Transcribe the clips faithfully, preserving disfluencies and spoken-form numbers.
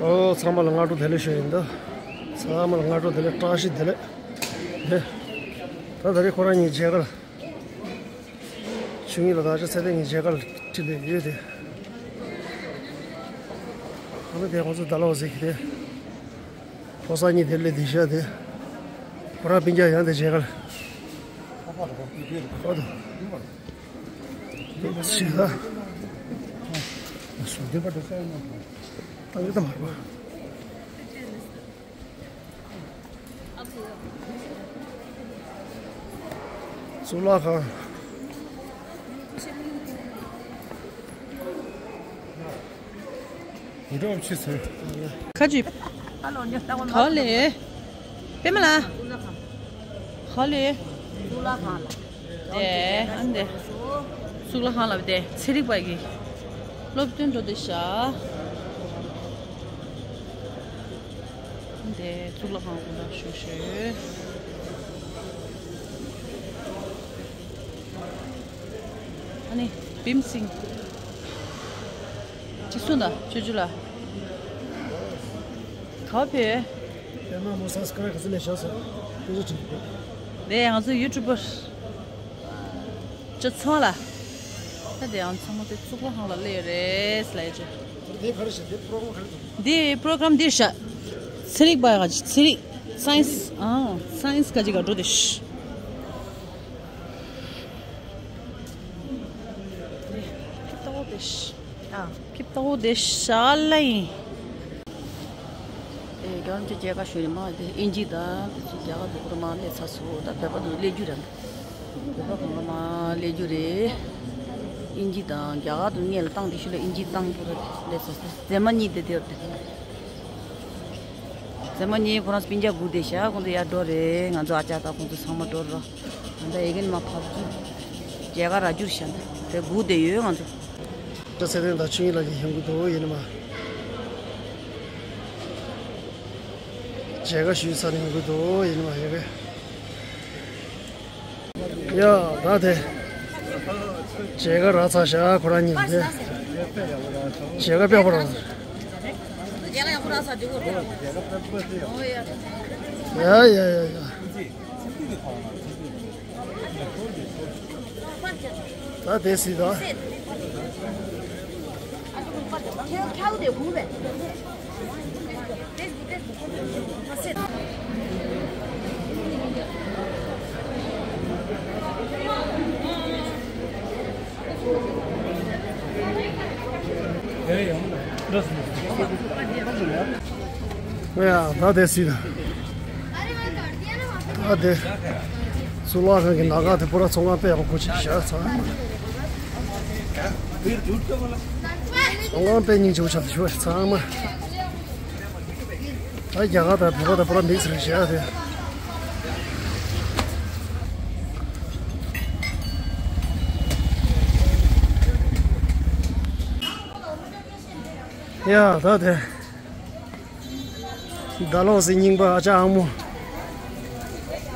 ཨོ། ཚང་མ་ལ་སྔ་དྲོ་བདེ་ལེགས་ཞུ་ཡིན་ད། ཚང་མ་ལ་སྔ་དྲོ་བདེ་ལེགས། བཀྲ་ཤིས་བདེ་ལེགས། ད་ད་རེས་ཁོ་རང་གཉིས་མཇལ་ཁ་ལ། ཆུང་ངུ་ལ་ད་ཆ་ཚེ་བརྟན་གཉིས་མཇལ་ཁ་ལ་ཁྲིད་ལས་ཡོད་དེ། ཨ་ནི་དེ་ཁོང་ཚོ་ད་ལོ་ཟིག་གི་དེ། ཕོ་གསར་གཉིས་དེ་ལས་དེ་ཤ་དེ། ཁོ་རང་སྤུན་ཀྱག་ཡང་དེ་མཇལ་ཁ་ལ། ཁོ་དང་། ཤི་ལ། སུ་དེ་པ་དེ་ས་ཡོད་ན། ཏང་གི་ད་མར་པ། གཙུག་ལག་ཁང་། ཡི་རོགས་ཆི་ཟེར། ཁ་ཅིག་ཧ་ལོ་ཉོ་ལྟ་བ་ག་ལེ། པད་མ་ལ། ག་ལེ། གཙུག་ལག་ཁང་ལ། དེ་ཨ་འདི། གཙུག་ལག་ཁང་ལ་དེ་ཚན་རིག་པ་གི་སློབ་སྟོན་འགྲོ་དེ་ཤག་དེ་གཙུག་ལག་ཁང་དགོང་དག་ཞུ་ཞུ། ཨ་ནི་བིམ་སིང་། ཅིག་གསུངས་དང་ཅོ་ཅོ་ལ། ག་བ་ཕེ། དེ་ན་མོ་སབ་སི་ཀ་རབ་ག་ཚོད་ལས་བཞག་སོང་། དེ་ཚོ་དྲིས། དེ་ང་ཚོ་ཡུ་ཊུབ་པར། ཅོ་ཚང་ལ། ད་དེ་ཡང་ཚང་མ་དེ་གཙུག་ལག་ཁང་ལ་སླེབས་རེད་ལབ་ཡ་ཅོ། དེ་ག་རེ་བྱེད། དེ་པྲོ་གྷ་རམ་ག་རེ་འདུག་དེ་པྲོ་གྷ་རམ་འདིར་བཞག་ཚན་རིག་པ་ག་ཅིག་ཚན་རིག་སའེན་སི། ཨང་། སའེན་སི་ག་ཅིག་ག་འགྲོ་དེ་ཤི། ཁྱི་ལྟ་བུ་དེ་ཤི། ཨ། ཁྱི་ལྟ་བུ་དེ་ཤ་ལ་ཡིན། ཨེ། རྒྱ་རམ་ཅོ་མཇལ་ཁ་ཞུ་ནི་མ་དེ་ཨིན་ཇི་དང་དེ་ཚོ་རྒྱ་གར་དུ་ཁོ་རང་མ་སླེབས་ཚར་སོང་། ད་བོད་པ་དུ་སླེབས་རྒྱུ་རེད། བོད་པ་གང་ག་མ་སླེབས་རྒྱུ་རེད། ཨིན་ཇི་དང་རྒྱ་གར་དུ་སྔོན་ལ་བཏང་དེ་ཤུ་ལ་ཨིན་ཇི་བཏང་རྒྱུ་རེད། སླེབས་ཚར་སོང་། མཛེས་མ་གཉིས་དེ་དེ་རེད། མཛེས་མ་གཉིས་ཁོ་རང་སྤུན་ཀྱག་སྒུག་བསྡད་ཤག་ཁོང་ཚོ་ཡར་འགྲོ་རེད། ང་ཚོ་ཨ་ཅག་དང་ཁོང་ཚོ་ཚང་མ་འགྲོ་རོགས། ད་ལྟ་ཡ་གིན་མ་ཕབ་རྒྱུ། མཇལ་ཁ་རག་རྒྱུར་བཞག་ན་དེ་སྒུག་བསྡད་ཡོད་ང་ཚོ། ཚེ་བརྟན་དང་ཆོས་དབྱིངས་ལགས་ཀྱིས་ཡོང་གི་འདུག་ཡིན་ནི་མ། མཇལ་ཁ་ཞུས་ཚར་ནས་ཡོང་གི་འདུག་ཡིན་ནི་མ་ཡོད་པས། ཡ། ད་དེ། མཇལ་ཁ་རག་ཚར་ཤག་ཁོ་རང་གཉིས་དེ། མཇལ་ཁ་དཔེ་པོ་རག་ཚར། ཡ་ཡ་ཡ་ཡ། ད་དེ་སྲིད་དོ། ཨ་ཡ། ད་དེ་སྲིད་དོ། ད་དེ། གཙུག་ལག་ཁང་གི་ནང་ཁ་དེ་པུ་ར་ཚོང་ཁང་དཔེ་ཡག་པོ་ཆེ་ཤག་ཚང་མ། ཚོང་ཁང་དཔེ་སྙིང་རྗེ་པོ་ཆགས་འདུག་ཞུ་བ་ཚང་མ། ད་རྒྱ་གར་དང་བོད་པ་དང་པུ་ར་མིག་སི་རེད་ཤག་དེ། ཡ། ད་དེ། ཟླ་ལོག་སི་རྙིང་པ་ཨ་ཅག་ཨ་མོ།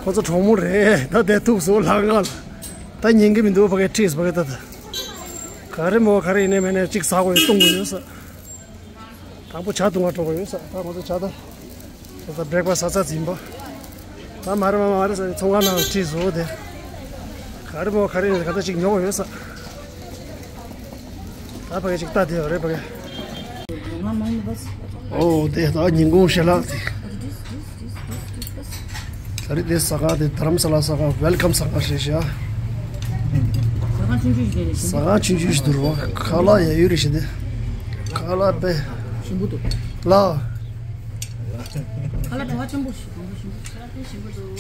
ཁོ་ཚོ་གྲོགས་མོ་རེད། ད་དེ་ཐུག་སོང་ལྷག་ང་ལ། ད་ཉན་གི་མི་འདུག་ཕ་གི་ཁྲིས་ཕ་གི་ད་ད། ག་རེ་མོ་ག་རེ་ཡིན་ནའི་མིན་ནའི་གཅིག་ཟ་དགོས་ཡོད། བཏུང་དགོས་ཡོད་ས། དང་པོ་ཇ་བཏུང་བ་འགྲོ་དགོས་ཡོད་ས། ད་ང་ཚོ་ཇ་ད། ད་ད་བྷི་རེག་ཕ་སི་ཟ་ཚར་ཟིན་པ། ད་མ་རེད་མ་མ་རེད་ས་ཚོང་ཁང་ནང་ཁྲིས་བཟོ་དེ། ག་རེ་མོ་ག་རེ་ཡིན་ག་ད་གཅིག་ཉོ་དགོས་ཡོད་ས། ད་ཕ་གི་གཅིག་ལྟ་དེ་རེད་ཕ་གི། ཨོ་དེ་ད་ཉིན་གུང་ཞལ་ལག་དེ། ད་རེས་དེ་ཟ་ཁང་དེ་དྷ་རམ་ས་ལ་ཟ་ཁང་ཝེལ་ཀམ་ཟ་ཁང་རེད་ཤག་ཟ་ཁང་ཆུང་ཆུང་ཞིག་རེད། ཟ་ཁང་ཆུང་ཆུང་ཞིག་འདུག་རོ། ཁ་ལག་ཡ་ཡོད་རེད་ཤག་དེ། ཁ་ལག་དཔེ། ཞིམ་པོ་འདུག་ལ། ཁ་ལག་བྲོ་བ་ཆེན་པོ་ཞིག་ཞིམ་པོ་འདུག་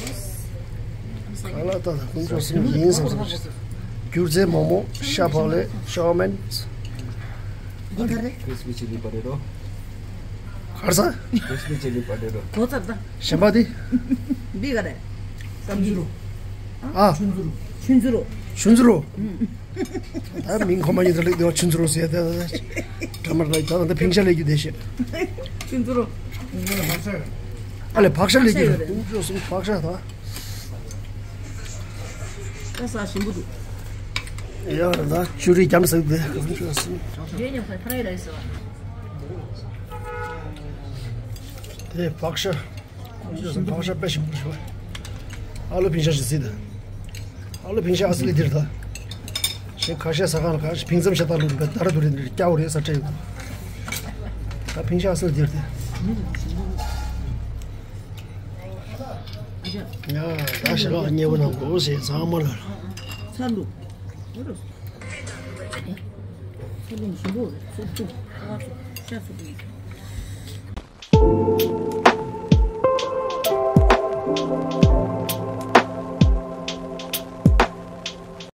ཁ་ལག་ད་ད་དཀོན་མཆོག་གསུམ་ཡིན་བསམ་བསམ་རེད། སྒྱུ་རྩལ་མོག་མོག་ཤ་བག་ལེབ་ཤའོ་མེན། འདི་ག་རེད། Crispy chili potato. གར་ས། Crispy chili potato. གོ་ཚར་ད། གཞན་པ་དེ། འདི་ག་རེད། སྐམ་ཆུ་རུ། ཨ། ཆུན་ཆུ་རུ། ཆུན་ཆུ་རུ། ཆུན་ཆུ་རུ། ད་མིང་ཁོ་མ་ཉིད་དུ་ལེགས་དེ་བ་ཆུན་ཆུ་རུ་ཟེར་ད་ད། འདྲ་མར་ལ་ད་ད་ཕིང་ཤ་ལེགས་རྒྱུ་དེ་ཤེས། ཆུན་ཆུ་རུ། ཨ་ལེ་ཕག་ཤ་ལེགས་རྒྱུ། ཕག་ཤ་ཡོད་རེད། ཕག་ཤ་ད། ད་ས་ཞིམ་པོ་འདུག་ཡ་ད་ཅུ་རི་རྒྱམ་ཟེར་དེ་གང་ཅུ་ཟེར། རྒྱན་ཉོ་ཁ་ཐ་ར་ཡི་ར་ཡི་ཟེར་བ། དེ་བག་ཤ། བག་ཤ་དཔེ་ཞིམ་པོ་ཞིག་ཨ་ལོ་ཕིང་ཤ་ཞིག་གཟིགས་དང་། ཨ་ལོ་ཕིང་ཤ་ཨ་སི་ལི་འདིར་དང་། ཞེས་ཁ་ཤས་ཟ་ཁང་ལ་ཁ་ཕིང་ཙམ་ཤ་སྟག་ལུག་འདི་ད་ར་དུ་རེད། འདིར་སྐྱ་བོ་རེད་ས་ཁྲལ་ཡོད། ད་ཕིང་ཤ་ཨ་སི་ལི་འདིར་དེ། ཡ་ད་ཞེ་ལག་མཉེས་པོ་གནང་དགོས་ཞེས་ཚང་མ་ལ། ཚ་ལུ། ཚ་ལུ་ཞིམ་པོ་རེད། སོབ་སོབ་ཤ་སོབ་སོབ།